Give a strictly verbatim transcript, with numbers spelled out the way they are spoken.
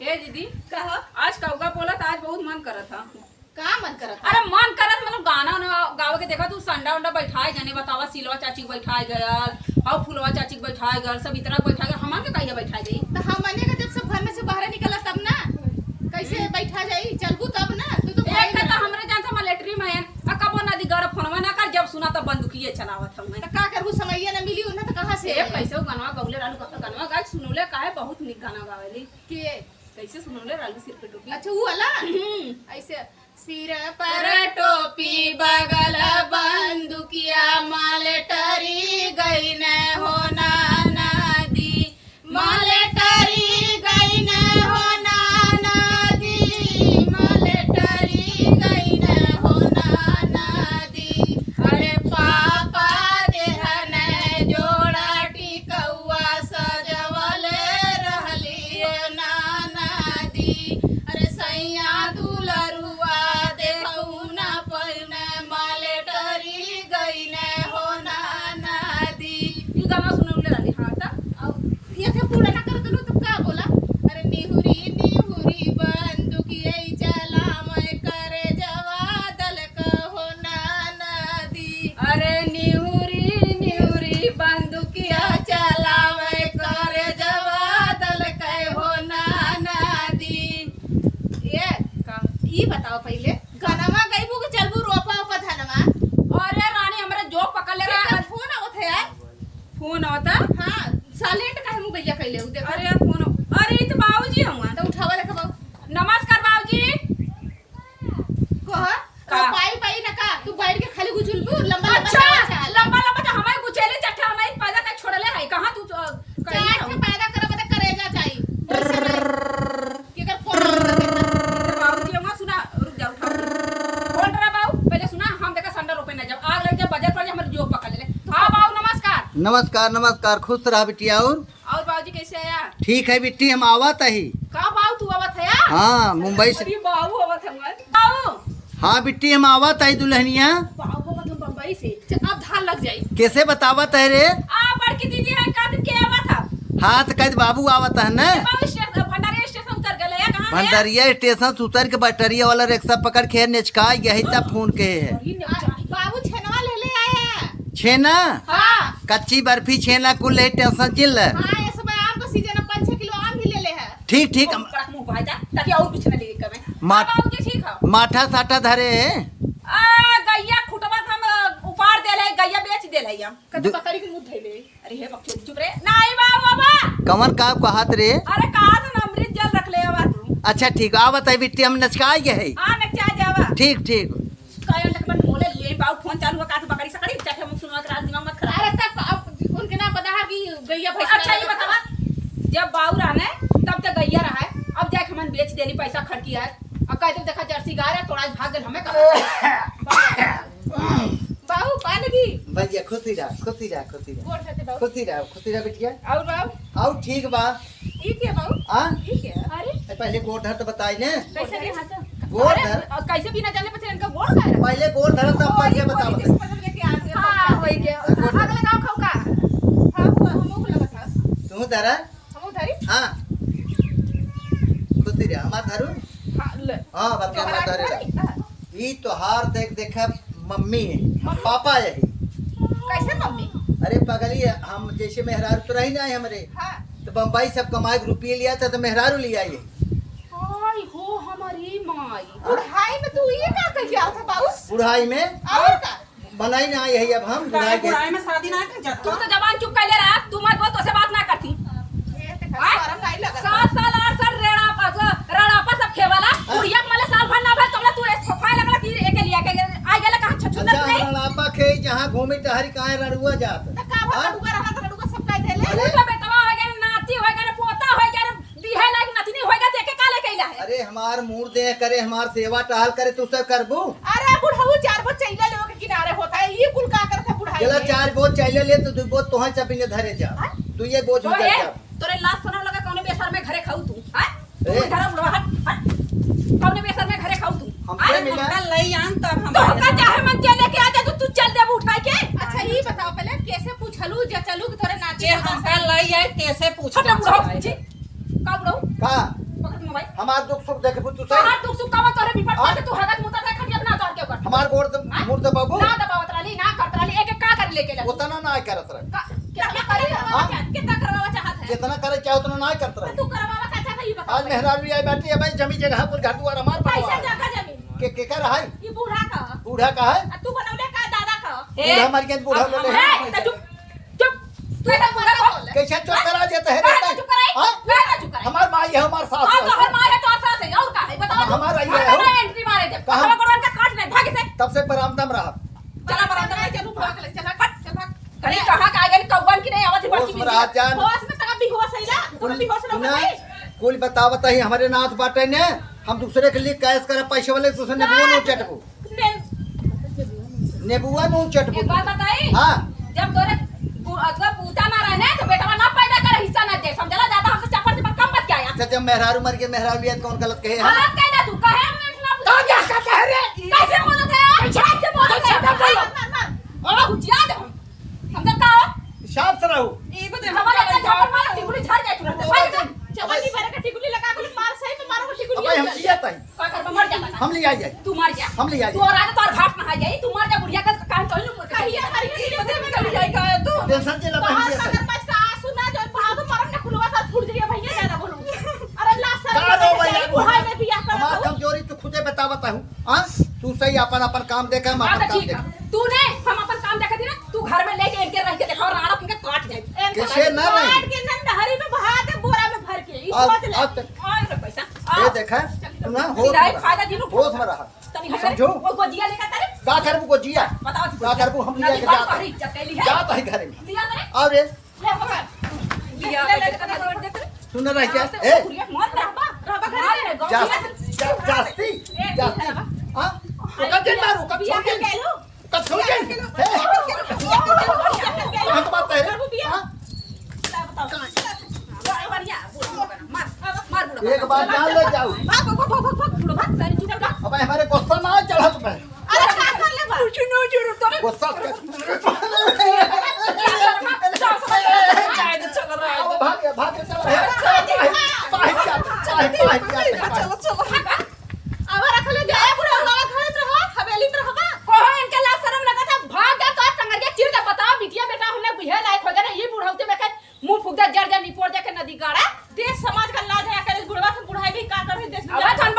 ए दीदी, कहो। आज कउआ बोलत, आज बहुत मन करत ह। का मन करत ह? अरे मन करत, मतलब गाना उना गावे के। देखा तू संडा उंडा बैठाए गने, बतावा सिलवा चाची के बैठाए गयल, और फुलवा चाची के बैठाए गयल, सब इतना बैठाए गयल, हमन के कहिया बैठाए जाई? तो हमने का जब सब घर में से बाहर निकला तब ना, कैसे हम्म। बैठा जाई? चलबू तब ना, तू तो एक घरे का में तो रह। हमरे जान से मलेटरी में है, आ कबो नदी गड़ फोनवा ना कर, जब सुना तब बंदूकिये चलावत हूँ मैं। तो का करबू, समैया ना मिली उन्हें तो कहाँ से ए, है? कैसे वो गनवा गौले रहलू, कब तो गनवा गाय सुनौले, काहे बहुत निक गाना गावेली। के? कैसे सुनौले रहलू सिर पे टोपी? अच्छा, वो वाला? हम्म। ऐसे सिर पर टोपी, बगल बंदुकिया, मलेटरी गईन हो नाना दी, मलेटरी गईन हो नाना दी, मलेटरी गईन हो नाना दी। अरे पापा देहन जोड़ा टिकौआ सजवल रहली हो नाना दी। अरे सैया दुलरुआ देखऊ ना पहिने मलेटरी गईने हो नाना दी। ई गाना सुनौले रहली, हाँ, त? अब ये थे पूरा ना करत लो, तब का बोला? अरे निहुरी, निहुरी बंदुकिया चलावे करे जवा दलक हो नाना दी। अरे निहुरी, निहुरी बंदुकिया चलावे करे जवा दलक हो नाना दी। ए, का? ई बताओ पहिले, गनवा गईबू के चलबू रोपा ओपा धनवा? अरे रानी, हमरे जोक पकड़ ले रहा। फोन आवत है यार। फोन आवता? हाँ, silent काहे मोबाइलिया कइले हऊ, देखा। अरे यार, फोन, अरे, ई तो बाबूजी हउआ। तो उठावा लेके बाबू। नमस्कार बाबूजी। कह, का? पाई, पाई ना का? तू बैठ के खाली गुजुलबू, लंबा, लंबा अच्छा, चाल, चाल। लंबा, लंबा तो हमारे गुचेले चट्टा हमारे पैदा का छोड़ले है। कहाँ तू, अ, कहीं चाट के हूँ? पैदा करे, बदे करेजा चाही। केकर फोन आवत है? बाबूजी, हउआ सुना, रुक जा, उठा। फोन रहा बाबू, पहले सुना, हम देखा संडा रोपे ना जाओ। आग लग जाए, बजर पड़ जाए, हमारे जोक पकड़ ले। हाँ बाबू, नमस्कार। नमस्कार, नमस्कार, खुश रहा बिटिया। और? और बाबूजी कैसे आया? ठीक है बिट्टी, हम आवत ही। का बाबू तू आवत है यार? हाँ, मुंबई से। अरे बाबू आवत है हमारे। बाबू। हाँ बिट्टी, हम आवत ही दुल्हनिया। बाबू आवत हम बम्बई से। च-, अब धान लग जाई। कैसे बतावत है रे? आ बड़की दीदी है, का दिन के आवत है? हाँ, तो कह दे बाबू आवत है ना। बाबू स्टेशन, भंडारी स्टेशन उतर गए या कहाँ है? भंडारिया स्टेशन से उतर के बैटरिया वाला रिक्शा पकड़ के नेचका यही तब फोन के है। अरे नेचका। बाबू छेनवा ले ले आया। छेना? हाँ। कच्ची बर्फी छेना कुल ले, टेंशन जिन ले। हाँ, इस समय आम का सीजन है, पाँच छह किलो आम भी ले ले है। ठीक, ठीक। कड़क मुंह भाई जा, ताकि और कुछ ना ले कमे। मा-, हाँ, बाबूजी ठीक है। माठा साठा धरे है। आ, गैया खुटवा हम, अ, उपाड़ दे ले, गैया बेच दे ले हम। कते दु- बकरी के मुंह धइले। अरे हे बकचोद, चुप रे। नहीं बाबू, बाबा। कवन का कहत रे? अरे कहा था ना, अमृत जल रख ले आवा तू। अच्छा ठीक, आवत है बिट्टी, हम नचकाई गए है। हाँ, नचा जावा। ठीक, ठीक। काहे अंडा के बन बोले, ये बाबू फोन चालू है, का तू बकरी सकड़ी, चखे मुंह सुनवा के रात दिमाग मत खराब। अरे तब अब उनके ना पता है कि गैया भैंस अच्छा, का ये बतावा, जब बाऊ रहने, तब तो गैया रहा है, अब जाके हमन बेच देली, पैसा खर्ची है, अब कह दे, देखा जर्सी गाय रहा, तोड़ा भाग गल, हमें कहा। बाबू, पान की। भैया, खुशी रहा, खुशी रहा, खुशी रहा। गोड़ धरते बाबू। खुशी रहा, खुशी रहा बिटिया। और बाबू? और ठीक बा। ठीक है बाबू। हाँ? ठीक है। अरे? ए, पहले गोड़ धर तो बताई ने। कैसे भी हंस? गोड़ अरे, धर। अ, कैसे भी ना जाने, पहले इनका गोड़ का है? पहले गोड़ धर, तब ओ, पैसे ये बताओ। कोई किस पसंद के क्या आदमी हाँ, होता है? वही के। गोड़ धर। अगले गाँव खाऊ का? हाँ, वो हमको लगा था। तू धरा? हम उधारी? हाँ। खुशी रहा, हमार धरू? हाँ, ले। हाँ, बात तोहरा हमार धरे उधारी? ला। हाँ। ई तोहार देख, देखा, मम्मी है, मम्मी? पापा यही। कैसे मम्मी? अरे पगली, हम जैसे मेहरारू तो रही ना हमरे। हाँ। तो बम्बई सब कमाए के रुपये लिया था, तो मेहरारू लिया ये। हाय हो हमारी माई। बुढ़ाई में तू ये का कह के आवत है बाबू? बुढ़ाई में? और का? बनाई ना आई है अब हम, काहे बुढ़ाई के। बुढ़ाई में शादी ना कर जाता? तू तो जबान चुप कर ले रहा, तू मत बोल, तोसे बात ना करती। ये देखा, हैं? शर्म नहीं लगता। सात साल, आठ साल रेड़ापा, जो रेड़ापा सब खेवाला, हाँ। बुढ़िया के मले साल भर ना भर, तबला तू ऐसे फफाए लगला कि एके लिया के आ गेला कहाँ छछुंदर अच्छा, नहीं? रेड़ापा खे जहाँ घूमी टहरी काहे रड़ुआ जात? तो का भर हाँ? रड़ुआ रहा तो रड़ुआ सब कह देले। अरे। तू तो बेटवा हो गया, नाती हो गया, पोता हो गया, बिहे लायक नतनी होइगा, तो एके का लेके अइला है? अरे, हमार मूड़ देह करे, हमार सेवा टहल करे, तू सब करबू? अरे, बुढ़ऊ चार गो चैला लेवे के किनारे होता है, ये कुल का करत है बुढ़ाई चला, में? चार गो चैला ले, तो दू गो तोहे चपिने धरे जा। हाँ? तू ये बोझ तो उधर ए, जा। तोरे लाज शरम लगा, कौनो बेसर में घरे खाऊ तू, हाँ? तू ए। धरा बुढ़वा, हट, हट। कौनो बेसर में घरे खाऊ तू, हमसे हाँ? मिला। हमका लई आन तब हम तो हमका आएंगे। चाहे मन चले के आ जा, तू, तू चल देबू उठाई के। अच्छा, ये बताओ पहले, कैसे पूछलू, जचलू कि तोरे नाती जे के हमका लई आए, कैसे पूछ हट, बुढ़ऊ, जी। का बुढ़ऊ? का? पकड़ के जितना करे चाहो, उतना ना करत रहो। तू करवावा का चाहता, ई बता। आज मेहरारू आई बाटी, अब जमीन जगह कुल घर दुआर हमार कैसे बनवा। जगह जमीन? के, के कर है? ई बूढ़ा का। बूढ़ा का है? आ तू बनौले का दादा का? ए, बूढ़ा मर गया, बूढ़ा अब बोले। हम, ए, तो चुप, चुप। तू तो बूढ़ा बोल। कैसे चुप करा देता है काहे रे? तो चुप कराई? हाँ? काहे तो चुप कराई? हमार माई है, हमार सास हाँ, है। तो हमार माई है, तो सास है, और का है? बताओ तो। हमार आई है, हमार हो? एंट्री मारे जब। कहाँ? हमार गोड़वन का काट ले, भाग से। तब से बरामदा में रहा। चला बरामदा में, चलू, भाग ले, चला, हट, चल भाग। अरे, कहाँ का आइगन कउवन की नहीं आवत है, होश बड़की में बिटिया। रह जान। होश में तका बेहोश है ना, तू कुल, बेहोश ना सुना, होई। कुल बतावत ही हमरे नाथ बाटे ने, हम दूसरे के लिए कैस करे पैसे वाले, दूसरे ने ना। बोल उचटबो। ने-, नेबुआ नू उचटबो। एक बात बताई? हाँ। जब तोरे पू-, अगर पूता ना रहे ना, तो बेटवा ना पैदा करे, हिस्सा ना दे, समझला? ज्यादा हमसे चपड़ चपड़ कम मत किया। अच्छा, जब मेहरारू मर गए, मेहरारू लिया तो कौन गलत कहे, हाँ? गलत कहे ना तू, कहे हमने इतना तो क्या कहता है रे? कैसे बोलत है? कैसे? कैसे बोलत है? कैसे ना बोलो? मार, मार, मार। हाँ? बुझिया दे हम। समझल का हो? हिसाब से रहो। ई बदे हमारा का झापड़ मारा, टिकुली झड़ जाए तुरंत। भाई, चपल की भरे का टिकुली लगा के मार, सही में मारो टिकुली अबे हम झड़ जिया जाए। ताई। का करबा, मर जा। हम ले आई जाए। तू मर जा। हम ले आई तू जाए। और आगे तोर घाट में आ जाए, तू मर जा, बुढ़िया का काहे तो नहीं मुड़ के कहिया करिए, ई बदे में चली जाए का है तू? टेंशन के लगा बाहर मगरमच्छ का आंसू ना जो भाग मरम ने खुलवा कर फूट जाइए भैया, ज्यादा बोलूं। अरे ला सर, का रो भैया? भाई ने बियाह करा हमार दो। कमजोरी तू खुदे बतावत हूँ। हाँ? तू सही अपन, अपन काम देखा, हम हाँ, अपन तो काम ठीक है। देखा। तू ने, हम अपन काम देखा थी ना, तू घर में लेके इनके रह के देखा, राड़ा तुमके काट जाए। इनके कैसे रह ना रही? काट के नंदहरी में बहा दे, बोरा में भर के। ई अब, सोच ले। अब तक और रे पैसा। ये आ। देखा, सुना, होश सिराई में रहा। फायदा दिनु। होश में रहा। तनी हट समझो? वो गोजिया लेकर करे। का करबू गोजिया? बताओ तू का गोजिया। करबू? हम नदी लिया के पार जात पहरी इज्जत कैली है। जात है घरे में। लिया करे। और ये ले, पकड़। लिया ले, ले, ले, ले, ले, ले। सुन रहा क्या? हाँ, ए! बुढ़िया, मर रहबा, रहबा घर में। जा, जा, जास्ती, ए, जास्ती। हाँ? ओका जिन मारू, ओका छोड़ दे। ओका छोड़ दे। ए! कहाँ के बात है? हाँ? एक बात जान ले जाऊ। भाग, भाग, भाग, भाग, भाग, भाग, सारी चुप कर। अब हमारे गुस्सा ना चढ़त में। अरे, का कर ले बा? कुछ ना जरूर तोरे। गुस्सा कर। जाए दे, चल रहा है। अब भाग, भाग, चल रहा है। बाहर जा, बाहर जा, बाहर जा। चलो, चलो। अब रख ले, जाए बुढ़ा, घर में रहो, हवेली में रहो बा। कहो, इनके लाज शरम लगत है, भाग जा, तो टंगरिया चीर के बताओ, बिटिया बेटा हमने बुझे लायक हो गए ना, ये बुढ़ौती में के मुंह फूक दे, जर जा, निपोर जा के नदी गाड़ा। देश समाज का लाज है, करे बुढ़वा से बुढ़ाई भी का करे, देश में अब जाके जौन